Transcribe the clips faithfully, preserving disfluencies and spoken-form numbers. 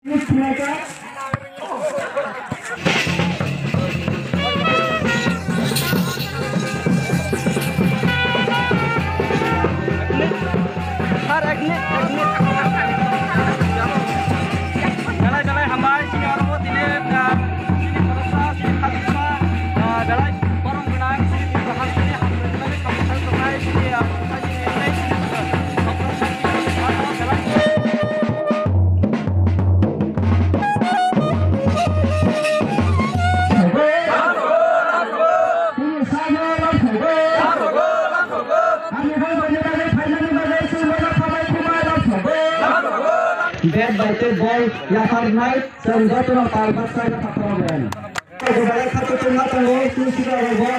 Sir, ek minute, ek minute. Belai, belai hambai, chini oro bo tini, ah, chini khoroksa, chini khajikma, ah, belai borok gwnang, chini Tripura hasteni hambai, belai samung sai tongnai, chini, ah, Bed bai tei bol yapharnai, chwng jotono pal baksa yapharnai. Belai khato chwngma tongo, chini sikla rokbo,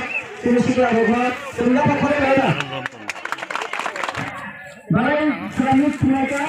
chini sikla rokbo, chwng yapha khorok laina. Belai swrangni thwngnaikha.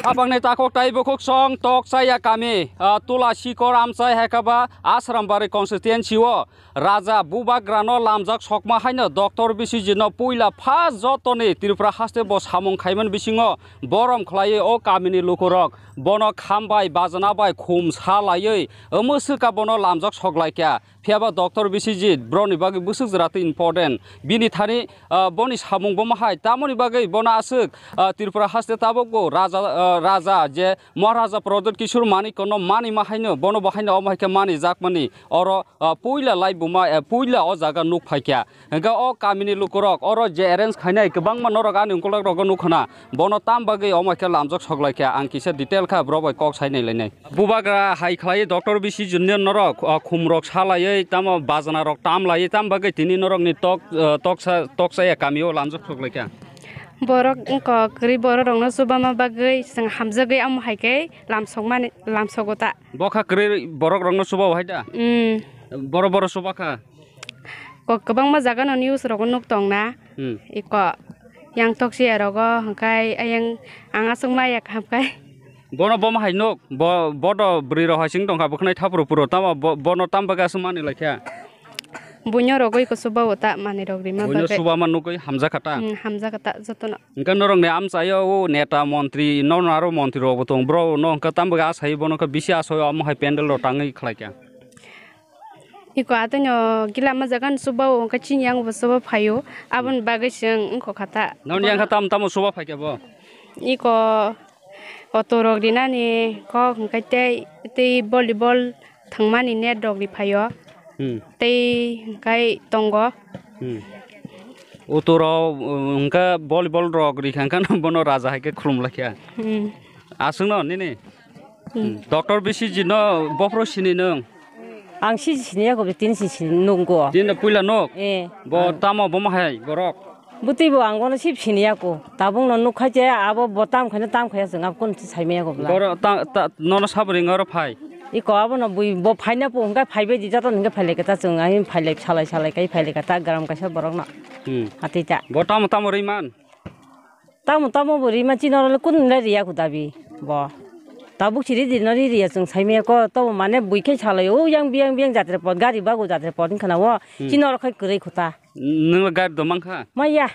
Apangni takhuk tai bukhuk song tok chaya kami, ah, Tula Sikor amchai hai khe ba Asrambari constituency o Raja Bubagrano lamjak sokma haino Doctor Bisijitno puila pha jotoni Tripura haste bo samung khaiman bisingo borom khlaiwi o kamini lukurok bono kham bai bajana bai khum sa laiwi mwswka bono lamjak sok laikha. Phiya ba Doctor Bisijit broni bagwi bwswk jora tei important. Bini thani, ah, boni samung bo ma hai. Tamoni bagwi bono aswk, ah, Tripura haste tabuk bo raja, ah, raja je Maharaja Pradyut Kishore Manikya no mani ma haino bono bo haino omo hai khe mani jak mani. Oro, ah, puila laibuma, eh, puila o jaga nuk phaikha. Hingke o kamini lukurok oro je arrange khainai kwbangma norok ani ungkulok rogo nuk khna. Bono tam bagwi omo khe lamjak sok lai kha, ang kisa detail kha borok bai kok sai nai lainai. Bubagra hai khlai Doctor Bisijit ni norok, ah, khum rok sa laiwi tamo bajna rok tam laiwi tam bagwi tini norok ni tok, ah, toksa, toksa ya kami o lamjak sok lai kha. Borok wngkok kwrwi borok rok no chubama bagwi chwng hamjagwi amo hai khe lamsok mani, lamsogo ta. Bo kha kwrwi borok rok no chuba o hai da? Mm. Boro boro chuba kha. Kok kwbangma jaga no news rogo nuk tong na. Hmm. Iko yang tok siya rogo hwnkhe ayang ang aswk ma ya kha hwnkhe. Bono bom hai nuk, bo, bodo bwrwi rok hai sing tong kha bwkhnai thapro puro tamo bo, bono tam bagwi aswk mani lai kha. Buino rogo iko suba o ta mani rok rima bagwi. Buino suba ma nugwi hamja kha ta. Hmm, hamja kha ta jotono. Hwnkhe norok ni amchaio o neta montri no aro montri rok bo tong bro no hwnkhe tam bagwi asai bono khe bisi asai omo hai pendel rok tangwi khlai kha. Iko atwino gila ma jaga ni chuba o hwnkhe chini yang bo chuba phaio, aboni bagwi chwng wngkha kha ta. Noni yang kha tam tamo chuba phaikha bo? Iko auto rok rinani kok hwnkhe tei, tei volleyball thwngmani net rok ri phaio. Hmm. Tei hwnkhe tongo. Hmm. Auto rok, um, hwnkhe volleyball rok ri kha hwnkhe bono raja hai khe khulum lai kha. Hmm. Aswk no nini? Hmm. Doctor Bisijit no bophuru sini nwng? Ang si sini ya ko, tini si sini nungo. Tini puila nuk? Eh. Bo tamo bo ma hai borok? Bwtwi bo ang bono si sini ya ko. Tabuk no nuk khai je abo bo tam khai na tam khai ya chwng abo kun si sai maya ko bla. Boro ta, ta, nono sabri ngoro phai? Iko abo no bui bo phai na po hwnkhe phai bai di joto hwnkhe phai lai khe ta chwng ahin phai lai salai salai kai phai lai khe ta gram kaisa borok no. Hmm. Atwi ta. Bo tamo tamo ri man? Tamo tamo bo rima chini oro le kunu le riya ko dabi bo. Tabuk si ridi no ri riya chwng sai maya ko tobo mane bui khe salai o yang biyang biyang jatre pot gari bago jatre pot wngkha na o. Hmm. Chini oro khai kwrwi khuta. Nwng le gari do mankha? Maya.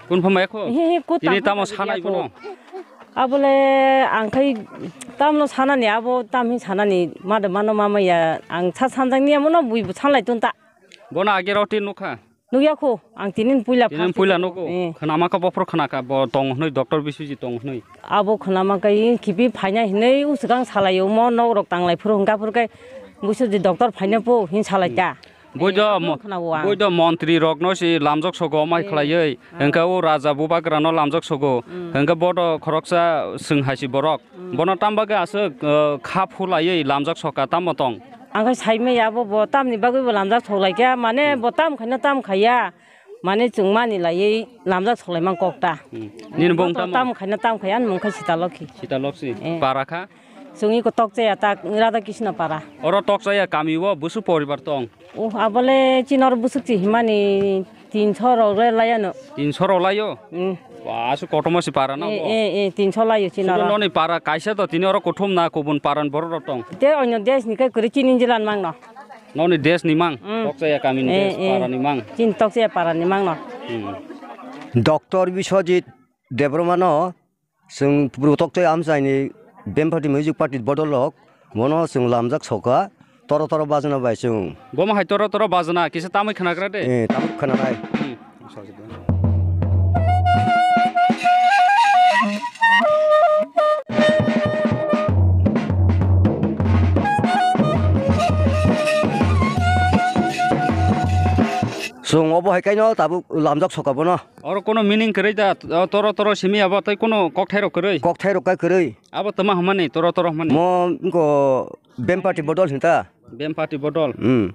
Kun pha maya kho? He he kut. Tini tamo sanai bono? Abole ang khai tamno sanani abo tam hin sanani mada mano ma maya ang sa sanjang niya mono bui bu sanlai tun ta. Bono age roti nukha? Nukya kho, ang tinin puila tinin first puila time. Nuko. Eh. Khwnama kha bophor khwnakha, bo tong hwnwi, Doctor Biswajit tong hwnwi. Abo khwnama kha, ing khibi phaina hinwi uswkang salai, omo nok rok tanglai phuru hwnkha phuru khe, Biswajit doctor phaina po hin salai ta. Hmm. Boi do eh, mo-, khwnao ang. Boi do montri rok no si lamjak sogo, omai eh, khlaiwi, ah, hwnkha o raja bubagra no lamjak sogo, hmm, hwnkha bo do khoroksa swng hai si borok. Hmm. Bono tam bagwi aswk, eh, kha phulaiwi lamjak soka, tamo tong? Ang khai sai maya abo bo tamni bagwi bo lamjak sok lai kha, mane hmm, bo tam khaina tam khaiya, mane chwng mani laiwi lamjak sok lai man kok ta. Hmm. Nini bo bo to tamo? Tam khaina tam khaiya, ani mung khai Sita Lokhi. Sita Lokhi. Eh. Para kha? Chwng iko Tokchaya ta, Radha Krishna para. Oro Tokchaya kami o busu poribar tong? Oh, abole chini oro bwswk chi himani tinso rok le laiya no. Tinso rok laio? Mm. Ba, aswk kotorma si para na eh, bo? Eh, eh, tinso laio chini oro. Noni para kaisa to tini oro kuthum na kubun para ni borok rok tong? Te onyo desh ni kai kwrwi chini jila ni mang no. Noni desh ni mang? Mm. Tokchaya kami ni eh, desh, eh, para ni mang? Chini Tokchaya para ni mang no. Hmm. Doctor Biswajit Debbarma no Chwng Purbo Tokchai Amchaini Bempati Music Party bodol rok, bono chwng lamjak soka, toro toro bajna bai chwng. Bomo hai toro toro bajna, kisa tamwi khwnagra de. Eh, tamwi khwnanai. Hmm. Chwng obo hai kaino tabuk lamjak soka bono. Oro kono meaning kwrwi da, o toro toro simi abo tei kono kokthai rok kwrwi. Kokthai rok kai kwrwi. Abo tama hwnmani toro toro hwnmani. Mo wngkho Bempati bodol hinta. Bempati bodol. Hmm.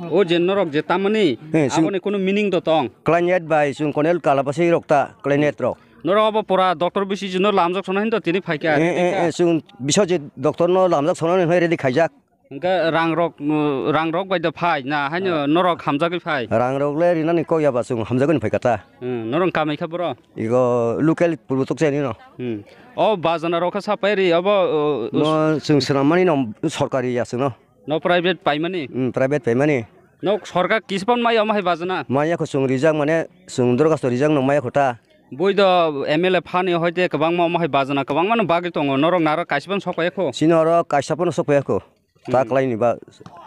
O je norok je tamani, eh, chwng aboni kono meaning do tong. Klainet bai chwng Colonel Kalapasi rok ta, klainet rok. Norok abo pura doctor bisi jino lamjak sona hinto tini phaikha. Eh, eh, eh, chwng Biswajit doctor no lamjak sona hinwi ready khaijak. Hwnkhe rang rok, uh, rang rok bai da phai na, haino norok hamjagwi phai. Rang rok le rinani kok ya ba chwng hamjagwi phai kata. Hmm, norok kamai kha boro? Igo local Purbo Tokchai ni no. Hmm. O bajana rok kha sapai ri, obo, uh, uh, no chwng swnam mani no sorkari ya chwng no. No private paimani? Hmm, private paimani. No sorkar kispan mai omo hai bajana? Maya kho chwng rijak mane chwng dorgasto rijak no maya kho ta. Boi do M L A phani hoite kwbangma omo hai bajana kwbangma no bagwi tongo, norok naro kaisa phano sok paiya kho? Chini oro kaisa phano sok paiya kho. Ta hmm. Kwlaini ba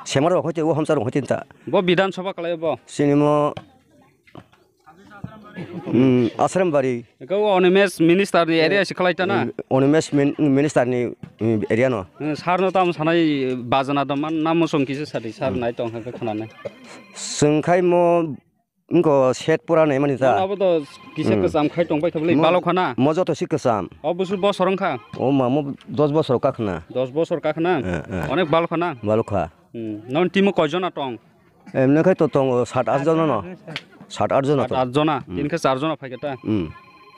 semar rok hoite o hamsar rok hoite ta. Bo Bidhan Sabha kwlai bo? Chini mo, hmm, Asrambari. Eko o Animesh minister ni area si kwlai ta na? Hmm, Animesh min-, minister ni, hmm, area no. Hmm, sir no tamo sanai bajana do man namo song kisa sadi sir hmm. Nai tong kha khana nai. Chwng khai mo Wngkho set pura naimani ta. Abo to kisa hmm. Kwcham khai tong pai kha bwlwi mo-, balok khana. Mo joto si kwcham. O busu bosor wngkha. O ma mo dos bosor kakhna. Dos bosor kakhna. Eh, eh. Onek balok khana. Balok kha. Hmm. Non timo koi jona tong? Emne khai to tongo sat at jona no. Sat at jona to. Sat at jona. Hmm. Tin khe char jona phai khe ta. Hmm.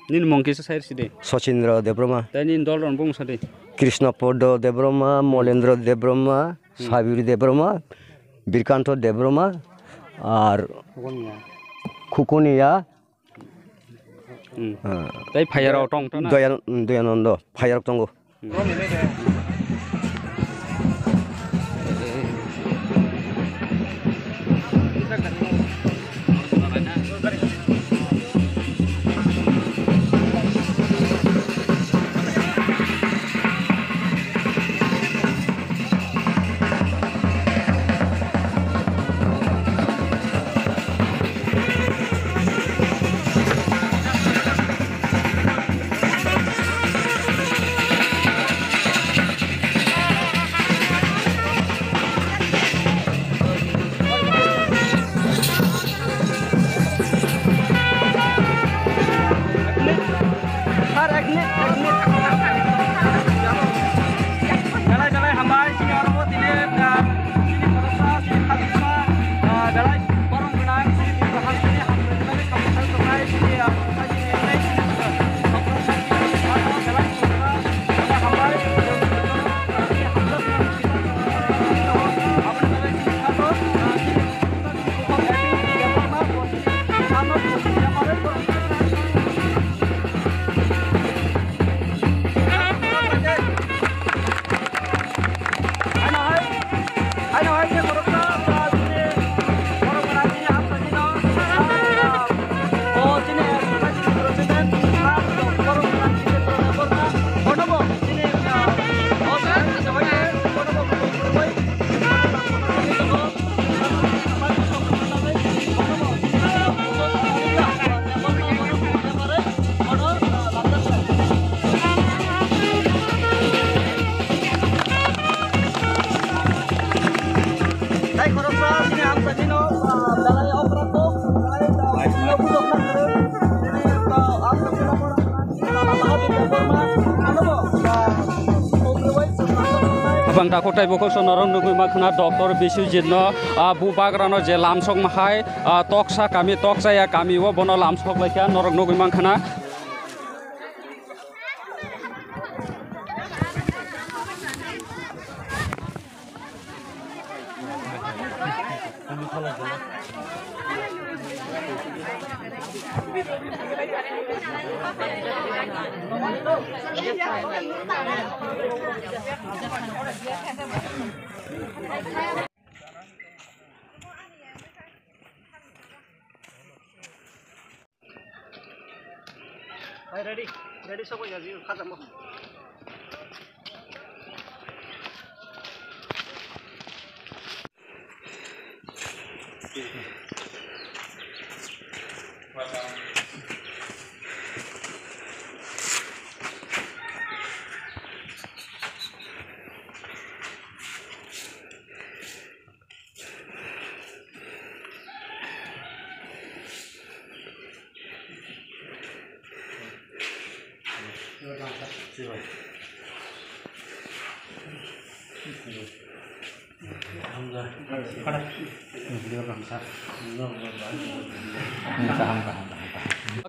Nini mung kisa sai rwsi de. Sachindra Debbarma. Tei nini dol rok bung sa de. Krishna Podo Debbarma, Molendra Debbarma, Hmm. Sabir Debbarma, Birkanto Debbarma, ar Khukuniya. Khukuniya. Hmm. Ah. Tei phayarok tong tong na? Doyan-, Doyanando, phayarok tongo. Hmm. Sir, ek minute, ek minute. Belai, belai hambai, chini oro bo tini, ah, chini khoroksa, chini khajikma, ah, belai borong gwnang, chini bubaha, chini hambai, belai samung tongnai, chini, ah, chini, chini, chini, belai hambai. Abang takhuk tei bukhuk song norok nugwi mankha na Doctor Biswajit no, ah, bubagra no je lamsok mahai, ah, toksa kami, toksa ya kami o bono lamsok laikha norok nugwi mankha na. Hai, ready? Kaham, kaham, kaham, kaham.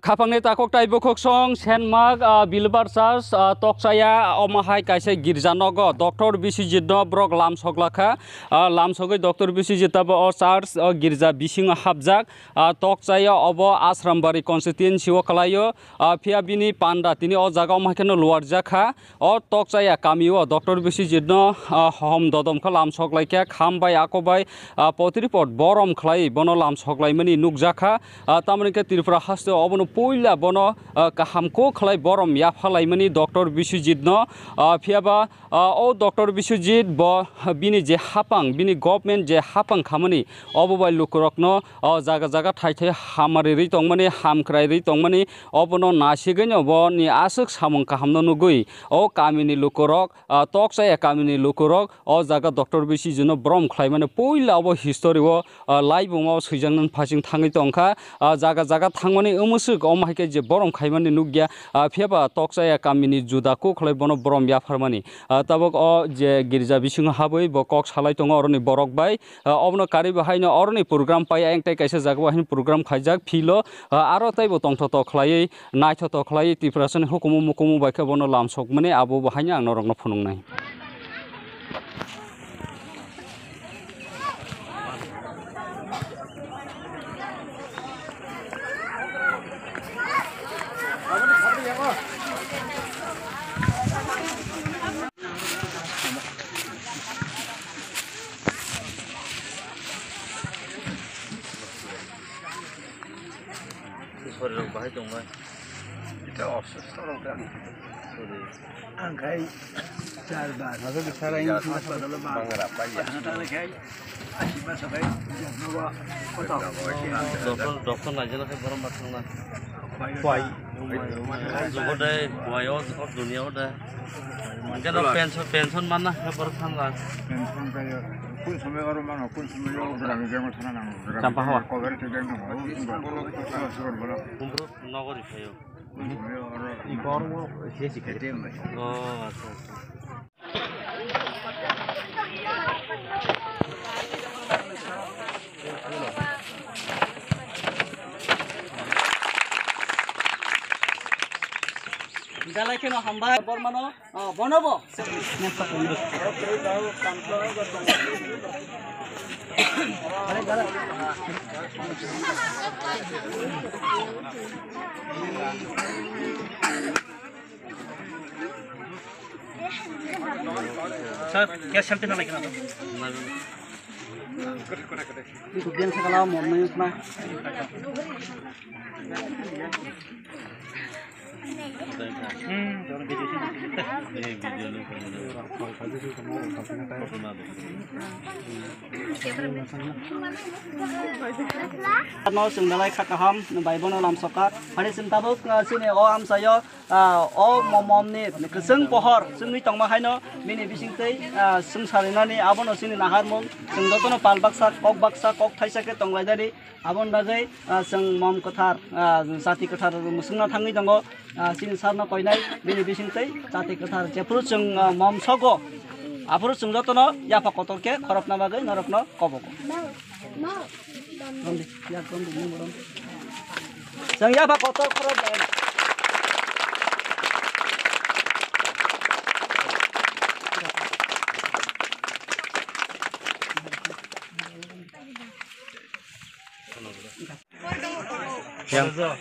Khapangni takhuk tai bukhuk song Saint Mark, ah, Believer Church, ah, Tokchaya, omo hai kaisa girja nogo Doctor Biswajit no borok lam sok lakha. Ah, lam sogwi Doctor Biswajit abo o church, o girja bisingo hapjak. Ah, Tokchaya obo Asrambari constituency o khlaio. Ah, phiya bini panda tini o jaga omo hai kheno luarjak kha. O Tokchaya kamio Doctor Biswajit no, ah, hom dodom khe lam sok lai kha, kham bai ako bai, ah, potripot borom khlai bono lam sok laimani nukjak kha. Ah, tamoni khe Tripura haste obono puila bono, ah, kaham kuk khlai borom yapha laimani Doctor Biswajit no. Ah, phiya ba, ah, o Doctor Biswajit bo bini je hapang, bini government je hapang khamani, obo bai lukurokno o jaga jaga thai thai hamari rwi tongmani, hamkrai rwi tongmani, obono nasigwino boni aswk samung kahamno nugwi o kamini lukurok, ah, Tokchaya kamini lukurok o jaga Doctor Biswajitno borom khlaimani puila obo history o, ah, laibuma o swijaknani phasing thangwi tongkha. Ah, jaga jaga thangmani wmswk omo hai khe je borom khaimani nukya, ah, phiya ba Tokchaya kamini juda kuk khlai bono borom yapharmani. Ah, tabuk o je girja bisingo habwi bo kok salai tongo oroni borok bai. Ah, obono karwi bo haino oroni program pai ayang tei kaisa jaga bo haino program khaijak philo, ah, aro teibo tongthotok khlaiwi naithotok khlaiwi Tiprasani hukumu mukumu bai khe bono lam sokmani abo bo haino ang norokno phunuknai. Sorirok bahai tongnai. Ita osusto rok da. Sorry. Ang khai char bar. Masa bichara ini. Hospital bar. Bangara pai ya. Hospital khai. Asi masa khai. Jawa. Kota. Doktor, doktor naijana khai borom bar thangna. Pai. Jugo dai, pai o, o dunia o dai. Hingke no pension, pension mana, he borok thanla. Pension kaya, kun somoi oro mano, kun somoi oro grami jemo sana nang. Champa hawa. Cover to jemo. Kumbro nogori phayo. Kun somoi oro. I borok se si khai. Oh, acha, acha. Dalai kheno hambai bormano, ah, bonobo. Sir, gas selfie na laikna to. Itu biang sekala mau main sana. Hmm, jangan video sini. No, chwng belai kha kaham, bai bono lam soka. Hari chwng tabuk, ah, chini o amchaio, ah, o mo-, momni kwchwng pohor chwngwi tongma haino bini bisingtwi, ah, chwng sarinani abono chini naharmung. Chwng jotono pal baksa, kok baksa, kok thaisa khe tonglaidadi. Aboni bagwi, ah, chwng mom kwthar, ah, jati kwthar mwswkna thangwi tongo. Ah, chini sarno koinai bini bisingtwi jati kwthar jephuru chwng, ah, mom sogo, aphuru chwng jotono yapha kotor khe khorokna bagwi norokno kobogo. Romdi, yak romdi, nung romdi. Chwng yapha kotor khorok lai. Yang, yang.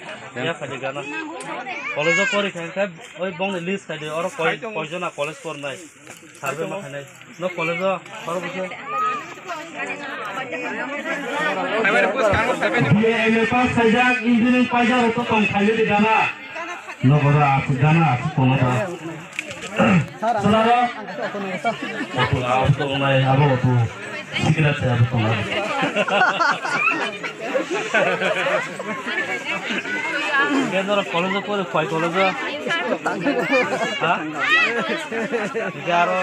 College-o pori kha khe oi bongni list khai di, oro koi, koi jona college pornai. Survey ma khainai. No college-o, oro bujo. B A M A pass khaijak, engineering paijak rok to tong khainai di dana. Nokora aswk gana aswk tongo ta. Chwla rok. Otu aswk tongnai abo otu. Sikira se abo tongnai. Gendora college pore khwai college. Ha? Garo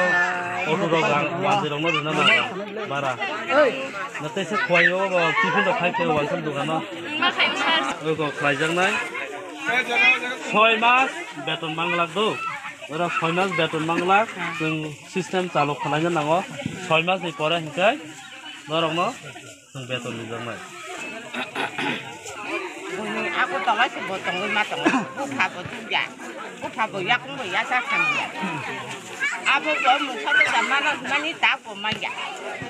otu rok rang wanjwi rok no rina bara. Bara. Na tei se khwai o ba tiffin rok khai khai wansa dogano. Ogo khlaijaknai. Soi mas beton manglak do. Ora soi mas beton manglak, chwng system chalu khwlaina nango. Soi mas ni pore hinkai norokno chwng beton rijaknai. Buini ako tolai se bo tongwi ma tongo. Bupha bo chukya. Bupha bo yakung bo yasa khangya. Abo bo mukha bo jamana mani ta ko maya.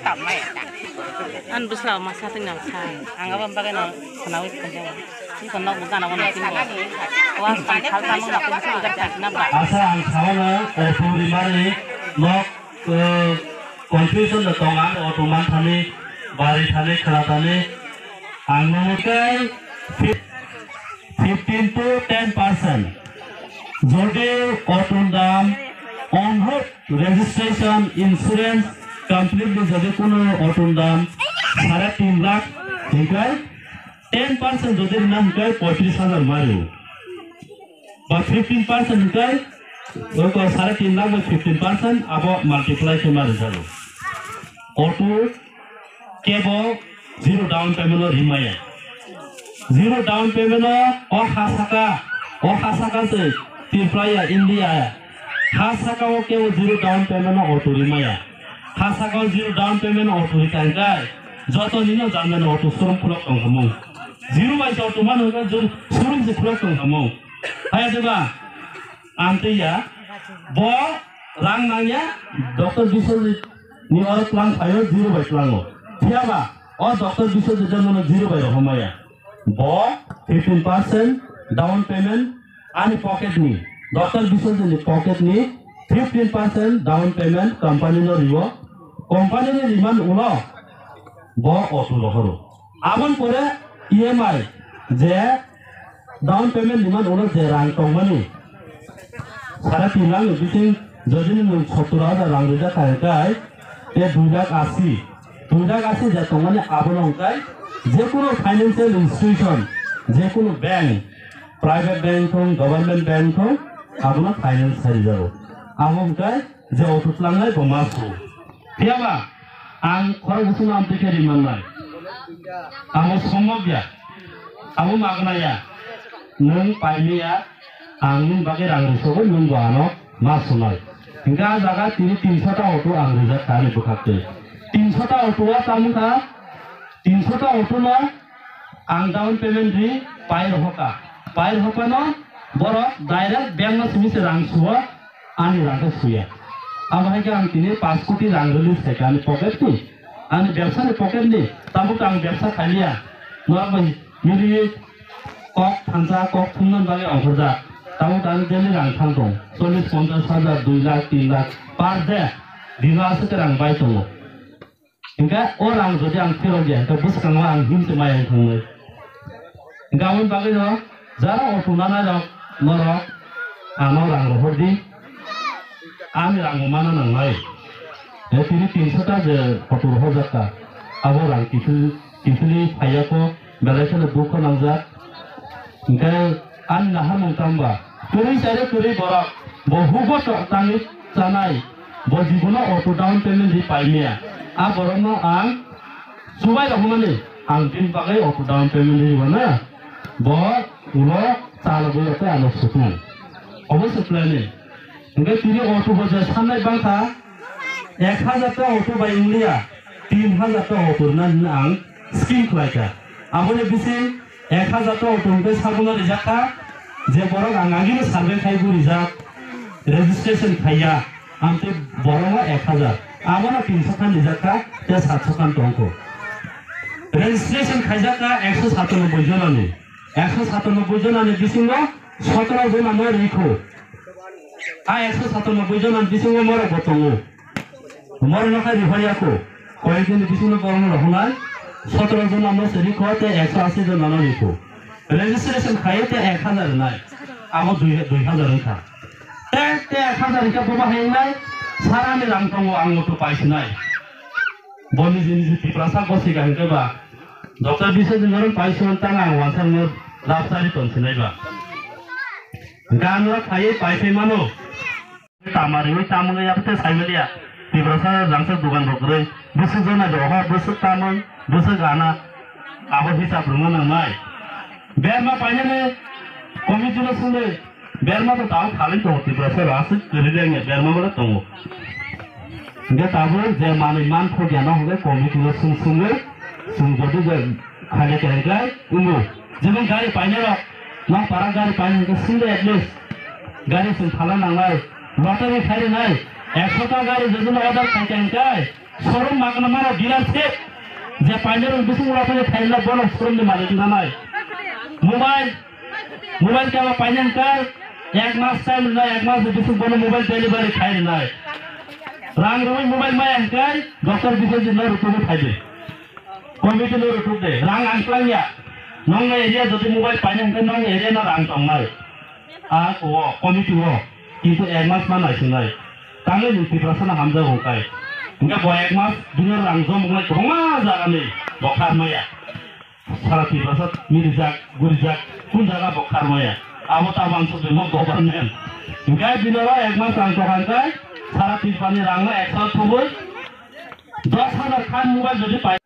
Ta maya ta. An bwsla ma sa teng nang sa. Ang abo bagwi no khwnawi tongjago. Iko nok bo gana bo no tingo. Wa ang thal tamo nok ko bwsla ga thak na ba. Asa ang saono, eh, puri mari nok, eh, confusion da tong ang auto man thani, bari thani, khara thani. Ang no kai fifteen to ten percent. Jodi auto dam on road registration, insurance completely jodi kuno auto dam sare tin lakh hinkai ten percent jodi rina hinkai poitris hajar mario. Ba fifteen percent hinkai oi ko sare tin lakh bai fifteen percent abo multiply khe mari jago. Auto kebo zero down payment o rimaya. Zero down payment o, o ha saka, o ha saka se Tripura ya, India ya. Ha saka o kebo zero down payment o auto rimaya. Ha saka o zero down payment o auto rikai kai. Joto nino janjani auto showroom khulok tong khamung. Zero bai se auto mano hwnkhe zero showroom se khulok tong khamung. Haya deba, ang tei ya. Bo rang nangya, Doctor Biswajit ni oro tlang phaio, zero bai tlango. Phiya ba, o Doctor Biswajit no zero bai rohormaya. Bo fifteen percent down payment ani pocket ni, Doctor Biswajit ni pocket ni fifteen percent down payment company no rio. Company ni riman ulo bo auto rohoro. Aboni pore E M I je down payment ni man ulo je rang tongmani, sare tin lakh ni bising jodi ni nwng sottor hajar rang rijak kha hwnkhe, te dui lakh asi, dui lakh asi je tongmani abono hwnkhe jekunu financial institution, jekunu bank, private bank thung, government bank thung, abono finance khai rijago. Abo hwnkhe je auto tlangnai bo ma su. Phiya ba ang khorok bwswkno amtwi khe ri mannai. Abo sombok ya. Abo magna ya. Nwng paimaya, ang nini bagwi rang rwsogwi nwng bo ano ma sunai. Hwnkhe ah jaga tini tinso ta auto ang rijak kha ani bwkhak twi. Tinso ta auto o tamo kha, tinso ta auto no ang down payment ri pai rohor kha. Pai rohor phano borok direct bank no simi se rang suo. Ani rang khe suya. Abo hai khe ang tini paanch koti rang release khai kha ani pocket ni, ani bebsa ni pocket ni. Tabuk ang bebsa khai liya. Norok bai mili kok thansa, kok thumna bagwi ongkhorjak. Tabuk ang daily rang thang tong. Chollish, ponchash hajar, dui lakh, tin lakh per day. Dino aswk rang bai tongo. Hingke o rang jodi ang phirok ya, hingke bwskango ang himse maya wng thangnai. Hingke aboni bagwino jara auto nanai rok norok ano rang rohor di, ani rang bo mana nangnai. E tini tinso ta je auto rohorjak kha, abo rang kiphil kiphilwi phaiya kho, belai kheno dukho nangjak. Hingke ani naharmung tangba, kwrwi chare kwrwi borok, bo hugo to-, tangwi chanai, bo jibono auto down payment di paimaya. A borokno ang chubai rohormani, ang bini bagwi auto down payment di rwna, bo ulo chalogwi rokhe ano sukung. Obo se planning. Hingke tini auto bo je sannai bangkha, ek hajar ta auto bai wngliya, tin hajar ta auto rwna hinwi ang scheme khlaikha. Aboni bising ek hajar ta auto hwnkhe sabuno rijak kha, je borok ang agini survey khai bo rijak, registration khaiya, amtwi borokno ek hajar, abono tinso khan rijak kha, tei satso khan tongkho. Registration khaijak kha ekso satanoboi jonani, ekso satanoboi jonani bisingo sotoro jonano rikho. A ekso satanoboi jonani bisingo morok bo tongo. Morokno khai rihorya kho. Koyek dini bisingo borokno rohornai. Sotoro jonano se rikho tei ekso asi jonano rikho. Registration khaiye tei ek hajar rwnai. Abo dui, dui hajar wngkha. Te, te ek hajar wngkha boba hai wngnai, sarani rang tongo ang moto paisinai. Bo niji niji Tiprasa gosika hwnkhe ba. Doctor Biswajit norok paisi hwn tang ang wansakno rap chari tonsinai ba. Gan rok khaiwi paisai mano. Tamari wi tamung ya bete saimaliya. Tiprasa rangsa dugan rok rwi. Bwswk jona roha, bwswk tamung, bwswk gana. Abo hisab rwma nangnai. Berma painani committee no sungwi. Berma to tao khalin tongo Tiprasa rok aswk kwrwi rengya berma bole tongo. Hingke tabuk je manwi man khogya no hingke committee no sung sungwi sung jodi je khaina khe hingke wngo. Jemon gari painai rok, nok para gari painai hingke sungde at least gari sung phala nangnai, lottery khairi nai, ekso ta gari jodi no order khaikha hingke showroom magna mano dealership je painai rok bising lottery khairina bono showroom ni malik nanai. Mobile Mobile kebo paina hwnkhe ek mas time rwnai, ek mas ni bising bono mobile delivery khai rwnai. Rang rwui mobile maya hwnkhe doctor Biswajit no rwtugwi phai di. Committee no rwtug de, rang ang twlang ya. Nong no area jodi mobile paina hwnkhe nong area no rang tongnai. A o committee o, kintu ek mas ma naisungnai. Tangwi nwng Tiprasa no hamjago hwnkhe. Hwnkhe bo ek mas bini rang jom wngnai kwbangma jaga ni bo kha maya. Sara Tiprasa mirijak, gurijak, kun jaga bo kharmaya. Abo ta wansuk ni mo government. Hingke bini oro ek mas rang tokang kai, sara Tiprasa ni rang no eksa thubui, dos hajar khan mobile jodi pai,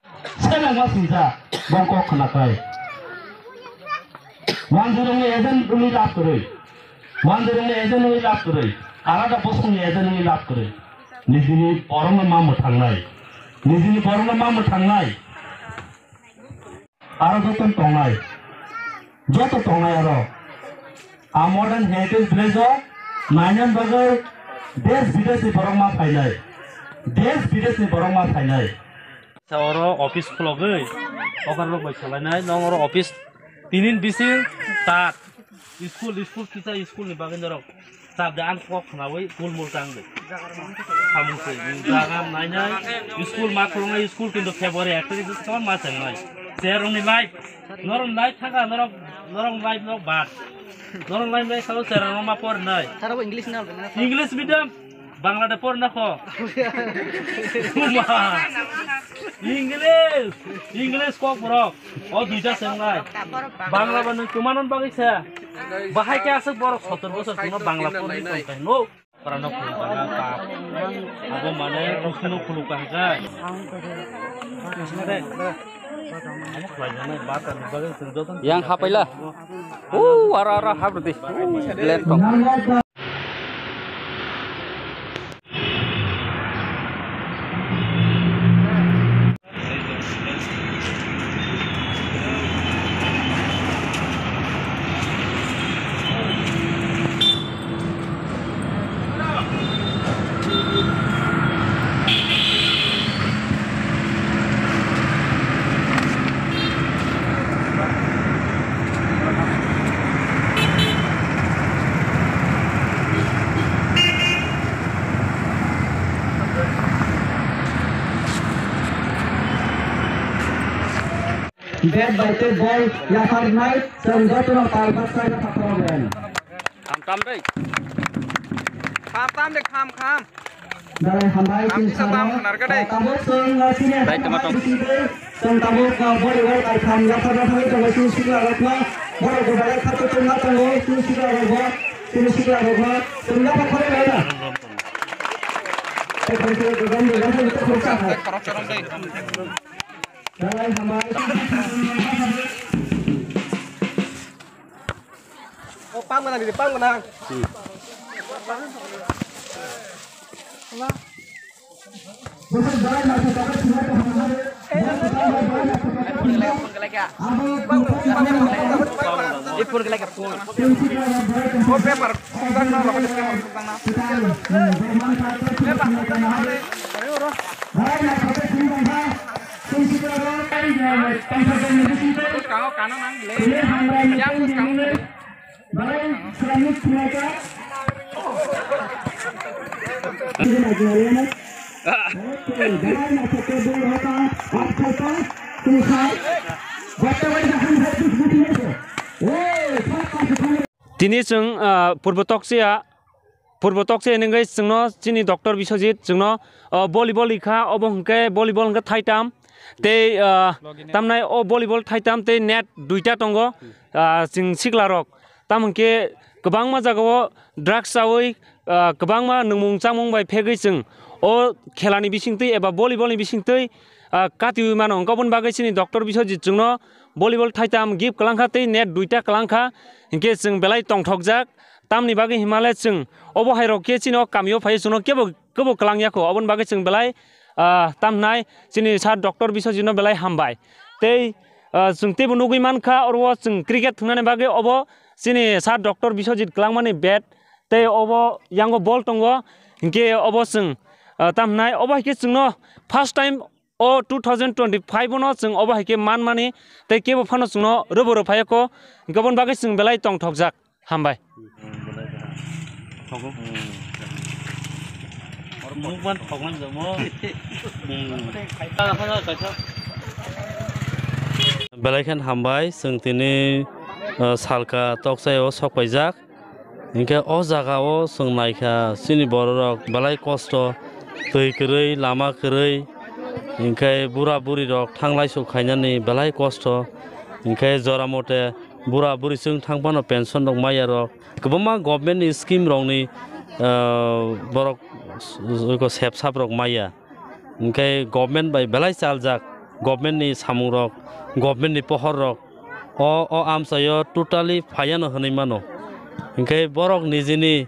se nang ma sinja, bong kok khna kai. Wanjirung ni agent uni lab kwrwi. Wanjirung ni agent uni lab kwrwi. Alada bosong ni agent uni lab kwrwi. Nijini borok no ma mwthangnai. Nijini borok no ma mwthangnai. Aro joto tongnai, joto tongnai aro. A modern heritage village o nainani bagwi desh bidesh ni borok ma phainai, desh bidesh ni borok ma phainai. Sa oro office khulogwi, okar rok bai salainai, nong oro office tinin bising tat. School, school kisa school ni bagwi norok. Chap de ang kok khnaui tulmul tang de. Samung se jaga nainai school ma khulungnai school kintu February ek tarikh se ma chengnai. Cherong ni life. Norong life thaka norok norong life nok bad. Norong life lai sao cherong ma pornai. Sara bo English na. English medium. Bangla de porna kho. Kuma. English. English kok borok. O duita chengnai. Bangla ba nwng kwmanan bagwi se. Bahai khe aswk borok sottor bosor tongno Bangla porwi tongkha hinwi. Porano khulukha kha. Abo mane usino khulukha kha. Yang hapaila. Uh, ara ara habrdi. Lentong. Bag bai tei bol yapharnai chwng jotono tal baksa yapharwi rwdi. Kham tam dei. Kham tam de, kham, kham. Dalai hambai. Kham chini saka sano, kham narka dei. Tabuk chwng, uh, sini dai tama tong. Chwng tabuk, uh, body work ai kham yapharna thangwi tongo chini sikla rokno. Borok bo belai khato tongma tongo chini sikla rokbo. Chini sikla rokbo chwng yaphar khorok lai na. Tei khorok chorok dei. O pang mana ni pang mana. Phone ke lagi, phone ke lagi. Phone ke lagi, phone. O paper, pegang na, paper, pegang na. Paper. Tini chwng, ah, Purbo Tokchaya, Purbo Tokchaya nungwi chwngno chini Doctor Biswajit chwngno, ah, volleyball rikha, obo hwnkhe volleyball hwnkhe thaitam. Tei, ah, tamnai o volleyball thaitam tei net duita tongo, ah, chwng siklarok. Tamo hwnkhe kwbangma jagao drugs chaui, ah, kwbangma nungmung chamung bai phegwi chwng o khelani bisingtwi eba volleyball ni bisingtwi, ah, katiui mano. Hwnkhe oboni bagwi chini Doctor Biswajit chwngno volleyball thaitam gift kwlangkha tei net duita kwlangkha, hinkhe chwng belai tongthokjak. Tamni bagwi hinmale chwng obo hairok khe chini o kamio phaiwi chwngno kebo, kebo kwlangya kho, oboni bagwi chwng belai, ah, tamhnai chini sir Doctor Biswajitno belai hambai. Tei, ah, chwng teibo nugwi mankha, oro o chwng cricket thwngnani bagwi obo chini sir Doctor Biswajit kwlangmani bat, tei obo yango ball tongo, hinkhe obo chwng, ah, tamhnai obo haikhe chwngno first time o two thousand twenty-five o no chwng obo hai khe manmani tei kebo phano chwngno rwbo rw phai kho, hwnkhe oboni bagwi chwng belai tongthokjak. Hambai. Nukman thoknang jamo. Belai khe hambai, chwng tini, uh, salka tokchai o sok paijak. Hinkhe o jaga o chwng naikha, chini bororok belai kosto, twi kwrwi, lama kwrwi, hinkhe bura buri rok thanglai suk khainani belai kosto, hinkhe jora mote bura buri chwng thang phano pension rok maya rok, kwbangma government ni scheme rok ni, ah, borok s-, s-, sep sap rok maya. Hinkhe government bai belai chaljak, government ni samung rok, government ni pohor rok, o, o amchai o totally phaiya no hinwi mano. Hinkhe borok nijini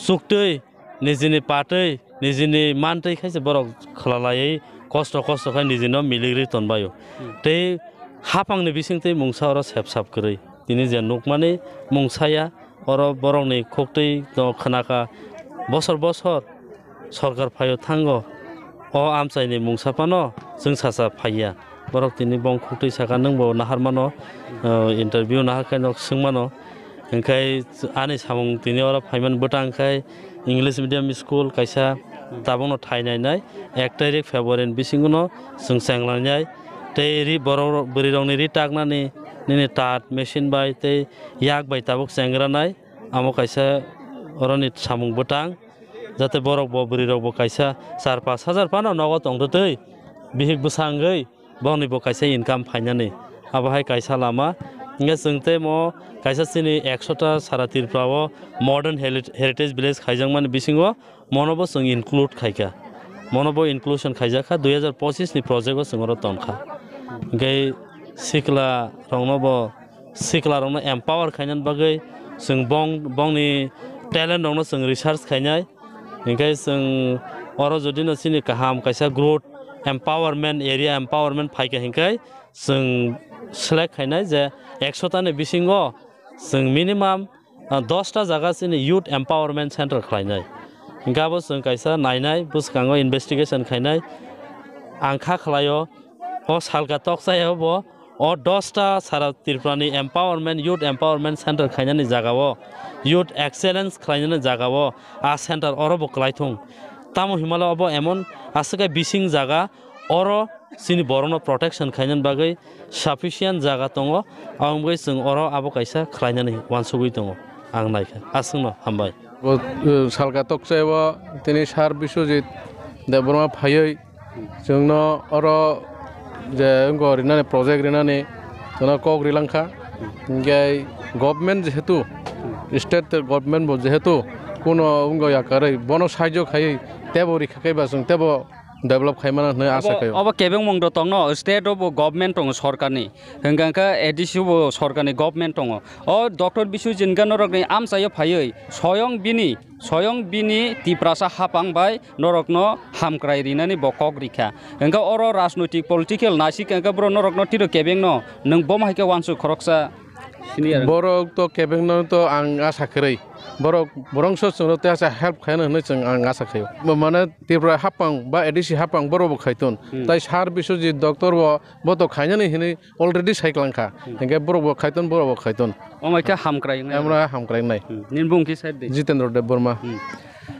chuktwi, nijini patwi, nijini mantwi khe se borok khwlalaiwi kosto kosto khe nijino miligri tonbaio. Hmm. Tei haphang ni bisingtwi mungsa oro sep sap kwrwi. Tini je nukmani mungsa ya, oro borokni khuktwi no khwnakha, bosor bosor sorkar phaio thango, o amchaini mungsa phano chwngsacha phaiya. Borok tini bong khuktwi saka, nwngbo naharmano, uh, interview naharkhe nok swngmano. Hinkhe ani samung tini oro phaimani bwtang khe English medium school kaisa tabukno thai nainai, ek tarik February ni bisingo no chwng chenglainai. Tei ri borok, bwrwirokni ri taknani nini tat machine bai tei yak bai tabuk chengranai. Amo kaisa oroni samung bwtang, jate borok bo, bwrwi rok bo kaisa char pash hajar phano nogo tongtwtwi, bihik bwsa wngwi boni bo kaisa income phainani. Abo hai kaisa lama. Hingke chwng tei mo kaisa chini ekso ta sara Tripura o modern heri-, heritage village khaijakmani bisingo mono bo chwng include khaikha. Mono bo inclusion khaijakha, dui hajar pochis ni project o chwng oro tonkha. Hingke sikla rokno bo siklarokno empower khainani bagwi chwng bong-, bongni talent rokno chwng research khainai. Hinkhe chwng oro jodi no chini kaham kaisa growth empowerment, area empowerment phaikha hinkhe chwng select khainai je ekso ta ni bisingo chwng minimum, ah, dos ta jaga chini youth empowerment center khlainai. Hinkhe abo chwng kaisa nainai, bwskango investigation khainai. Ang kha khlaio, o salka tokchaya bo o dos ta sara Tripura ni empowerment, youth empowerment center khainani jaga o, youth excellence khlainani jaga o, a center oro bo kwlaithung. Tamo himala obo emon aswk bising jaga, oro chini borokno protection khainani bagwi sufficient jaga tongo, aboni bagwi chwng oro abo kaisa khlainani uansugwi tongo. Ang naikha, aswkno hambai. Bo, uh, salka tokchai o tini Sir Biswajit Debbarma phaiwi chwngno oro je wngkha rinani project rinani chwngno kok rilangkha. Hinkhe government jehetu, state government bo jehetu kuno wngkha yakarwi bono sahajyo khaiwi teibo rikha khe ba chwng teibo develop khaimano hinwi asa khaio. Obo kebengmung do tongno, state o bo government tongo sorkarni, hwnkha khe A D C bo sorkarni government tongo. O Doctor Biswajit hwnkhe norokni amchaio phaiwi soyong bini, soyong bini Tiprasa haphang bai norokno hamkrai rinani bo kok rikha. Hwnkhe oro rajnoitik political naisik hwnkhe bro norokno tiro kebengno nwng bomo hai khe uansuk khoroksa senior. Borok to kebengno to ang asa kwrwi. Borok, borok so chwngno tei asa help khaino hinwi chwng ang asa khaio. Bo mane Tripura haphang ba A D C haphang borok bo khaiton. Hmm. Tai Sir Biswajit doctor bo, bo to khainani hinwi already sai klangkha. Hmm. Hinkhe borok bo khaiton, borok bo khaiton. Omo khe hamkrai wngnai. Amra hamkrai wngnai. Hmm. Nini bung khe side de. Jitendra Debbarma. Hmm.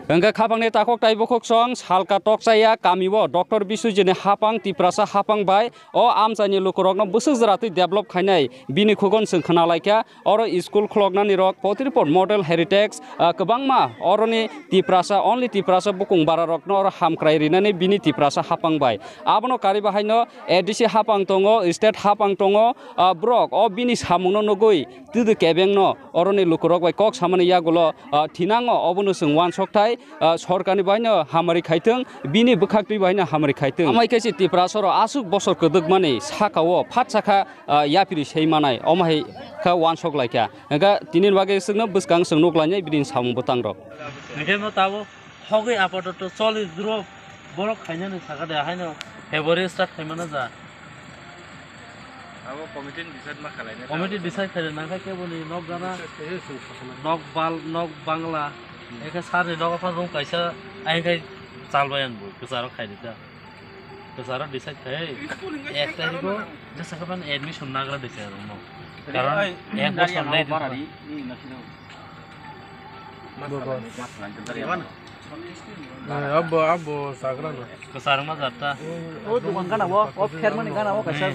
Hwnkhe khapangni takhuk tai bukhuk song salka tokchaya kamio Doctor Biswajitni hapang Tiprasa hapang bai o amchaini lukurokno bwswk jora twi develop khainai bini khukon chwng khna laikha. Oro school khuloknani rok Potripur Model Heritage, ah, kwbangma oroni Tiprasa, only Tiprasa bukung bararokno oro hamkrai rinani bini Tiprasa hapang bai. Abono kariba haino A D C hapang tongo, state hapang tongo, ah, borok o bini samungno nugwi twdwi kebengno oroni lukurok bai kok samani yagulo, ah, thinango obono chwng uansukthai, ah, sorkarni baino hamari khaithwng, bini bwkhaktwi baino hamari khaithwng. Amai khe se Tiprasoro aswk bosor kwdwkmani sakao phat sakha, ah, yapiri sei manai, omo hai kha uansuk laikha. Hwnkhe tini bagwi chwngno bwskang chwng nuk lainai bini samung bwtangrok. Hwnkhe no tabuk thogwi apatoto choli duro borok khainani sakha de haino February start khaimano ja. Abo committee ni decide ma khalai na. Committee decide khaina nangkha keboni nok gana, nok bal, nok bangla, ekhe sarni nok apha room kaisa, ayang khai chalbai ang bo, kwcharo khaidi ta. Kwcharo decide khai, ek tarikh o jesa khe ban admission nagra de khe rokno. Karon ek bosor nai di. Abo, abo sagra no. Kwcharo ma jatta. O dukan gana o, o phermani gana o kaisa.